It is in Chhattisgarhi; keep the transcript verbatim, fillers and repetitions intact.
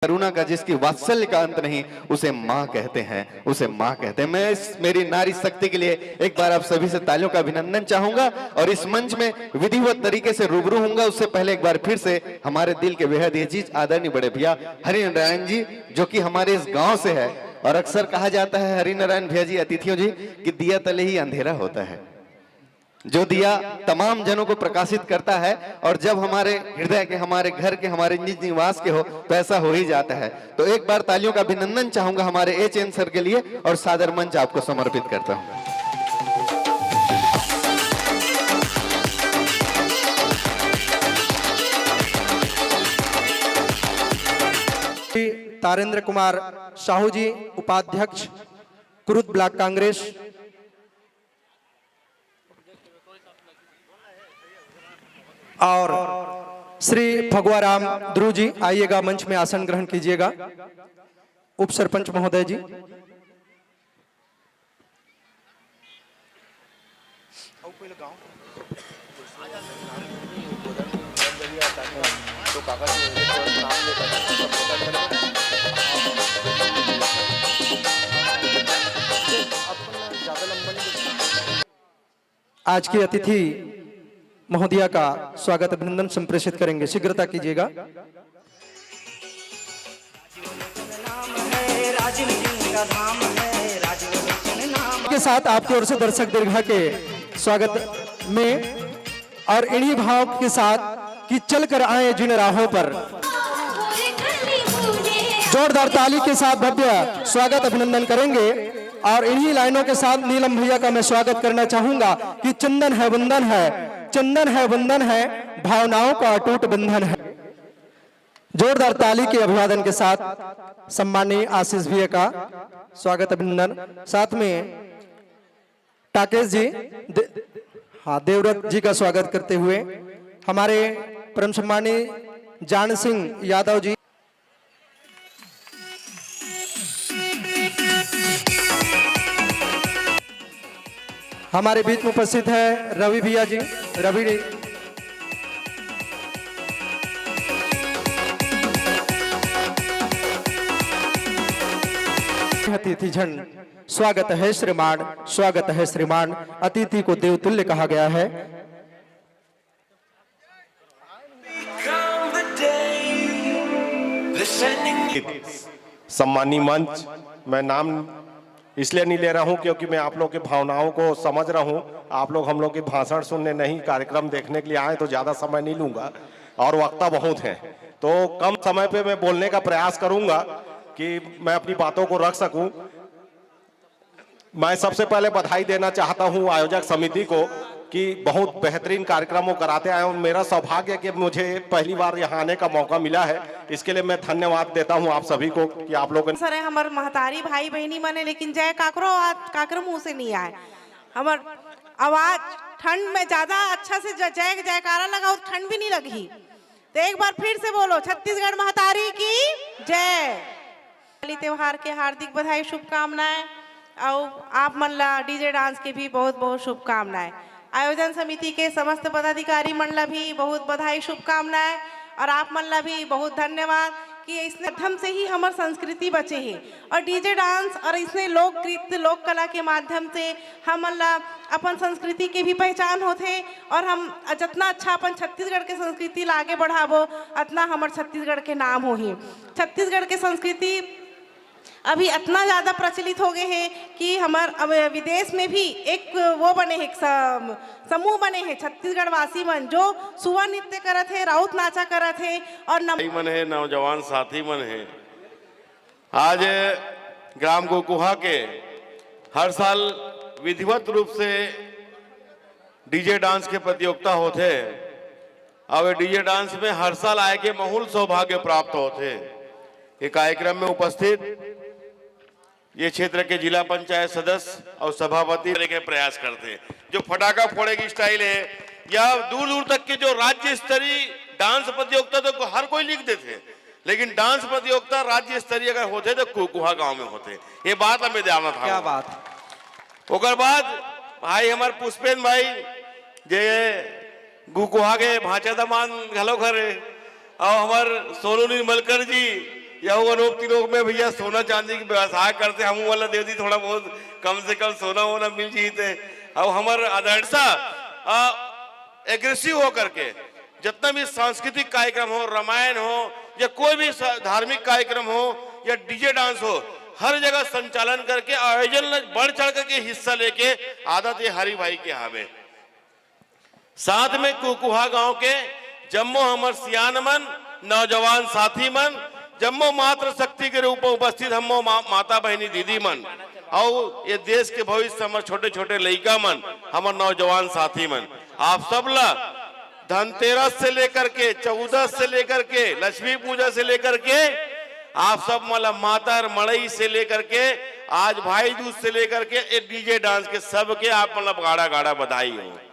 करुणा का, जिसकी वात्सल्य का अंत नहीं, उसे माँ कहते हैं, उसे माँ कहते हैं। मैं इस मेरी नारी शक्ति के लिए एक बार आप सभी से तालियों का अभिनंदन चाहूंगा और इस मंच में विधिवत तरीके से रूबरू होऊंगा। उससे पहले एक बार फिर से हमारे दिल के बेहद ये चीज आदरणीय बड़े भैया हरिनारायण जी, जो कि हमारे इस गांव से है, और अक्सर कहा जाता है हरिनारायण भैया जी, अतिथियों जी, कि दिया तले ही अंधेरा होता है। जो दिया तमाम जनों को प्रकाशित करता है, और जब हमारे हृदय के, हमारे घर के, हमारे निज निवास के हो, तो ऐसा हो ही जाता है। तो एक बार तालियों का अभिनंदन चाहूंगा हमारे एच एन सर के लिए और सादर मंच आपको समर्पित करता हूं। श्री तारेंद्र कुमार साहू जी, उपाध्यक्ष, कुरुद ब्लॉक कांग्रेस, और श्री फगुआराम ध्रुव जी, आइएगा, मंच में आसन ग्रहण कीजिएगा। उप सरपंच महोदय जी। आज की अतिथि महोदया का स्वागत अभिनंदन संप्रेषित करेंगे, शीघ्रता कीजिएगा। के साथ आपकी ओर से दर्शक दीर्घा के स्वागत में, और इन्हीं भाव के साथ कि चलकर आए जिन राहों पर, जोरदार ताली के साथ भव्य स्वागत अभिनंदन करेंगे और इन्हीं लाइनों के साथ नीलम भैया का मैं स्वागत करना चाहूंगा कि चंदन है, वंदन है, चंदन है, वंदन है, भावनाओं का अटूट बंधन है। जोरदार ताली के अभिवादन के साथ सम्माननीय आशीष भैया का स्वागत अभिनंदन, साथ में टाकेश जी, दे-, हाँ, देवव्रत जी का स्वागत करते हुए हमारे परम सम्मानी जान सिंह यादव जी। हमारे बीच में उपस्थित है रवि भैया जी, रवि जी। अतिथि जन स्वागत है श्रीमान, स्वागत है श्रीमान। अतिथि को देवतुल्य कहा गया है। सम्मानी मंच, मैं नाम इसलिए नहीं ले रहा हूं क्योंकि मैं आप लोग की भावनाओं को समझ रहा हूं। आप लोग हम लोग की भाषण सुनने नहीं, कार्यक्रम देखने के लिए आए तो ज़्यादा समय नहीं लूंगा और वक्ता बहुत हैं, तो कम समय पे मैं बोलने का प्रयास करूंगा कि मैं अपनी बातों को रख सकूं। मैं सबसे पहले बधाई देना चाहता हूं आयोजक समिति को कि बहुत बेहतरीन कार्यक्रम वो कराते आए और मेरा सौभाग्य कि मुझे पहली बार यहां आने का मौका मिला है। इसके लिए मैं धन्यवाद देता हूं आप सभी को कि आप लोगों ने सर है, हमर महतारी भाई बहिनी मन है, लेकिन जय काकरो आ-, काकरो मुंह से नहीं आए। हमर आवाज ठंड में ज्यादा अच्छा से ज-, जय जयकारा लगा और ठंड भी नहीं लगी। तो एक बार फिर से बोलो, छत्तीसगढ़ महतारी की जय। होली त्योहार के हार्दिक बधाई, शुभकामनाएं। और आप मन ला डीजे डांस के भी बहुत बहुत शुभकामनाएं। आयोजन समिति के समस्त पदाधिकारी मन ला भी बहुत बधाई, शुभकामनाएं। और आप मन ला भी बहुत धन्यवाद कि इसने माध्यम से ही हमर संस्कृति बचे हे और डीजे डांस और इसने लोक नृत्य, लोक कला के माध्यम से हमन ला अपन संस्कृति के भी पहचान होथे और हम जतना अच्छा अपन छत्तीसगढ़ के संस्कृति ला आगे बढ़ाबो, अतना हमर छत्तीसगढ़ के नाम होही। छत्तीसगढ़ के संस्कृति अभी अतना ज्यादा प्रचलित हो गए हे कि हमर अब विदेश में भी एक वो बने हे, एक सम-, समूह बने हे छत्तीसगढ़ वासी मन, जो सुआ नृत्य करत हे, राउत नाचा करत हे और नम- भाई मन हे, नौजवान साथी मन हे। आज ग्राम गुकुहा के हर साल विधिवत रूप से डीजे डांस के प्रतियोगिता होथे। अब डीजे डांस में हर साल आए के महूल सौभाग्य प्राप्त होथे। ये कार्यक्रम में उपस्थित ये क्षेत्र के जिला पंचायत सदस्य और सभापति के प्रयास करते हैं। जो फटाका फोड़े की स्टाइल है या दूर दूर तक के जो राज्य स्तरीय डांस प्रतियोगिता तो हर कोई लिख देते हैं, लेकिन डांस प्रतियोगिता राज्य स्तरीय अगर होते तो कुकुहा गांव में होते। ये बात हमें ध्यान रखना क्या होगा। बात। ओकर बाद भाई हमार पुष्पेन भाई जे गुकुहा के भांचा दमान घलो घरे और हमार सोनू निर्मलकर जी यहू अनूप तिलोक में भैया सोना चांदी के व्यवसाय करथे, हमू वाला दे दी थोड़ा बहुत, कम से कम सोना वोना मिल जही ते। अब हमर आदर्शा एग्रेसिव हो करके जितना भी सांस्कृतिक कार्यक्रम हो, रामायण हो या कोई भी सा- धार्मिक कार्यक्रम हो या डीजे डांस हो, हर जगह संचालन करके आयोजन ल बढ़ चढ़ करके हिस्सा लेके आदत ये हरि भाई के हावे। साथ में कुकुहा गांव के जम्मो हमर सियान मन, नौजवान साथी मन, जम्मो मातृ शक्ति के रूप में उपस्थित हमो मा-, माता बहिनी दीदी मन, अउ ये देश के भविष्य हमर छोटे छोटे लइका मन, हमर नौजवान साथी मन, आप सब ला धनतेरस से लेकर के, चौदस से लेकर के, लक्ष्मी पूजा से लेकर के, आप सब मन ला मातर मड़ई से लेकर के आज भाई दूज से लेकर के ये डीजे डांस के सबके आप मन ला गाड़ा गाड़ा बधाई हो।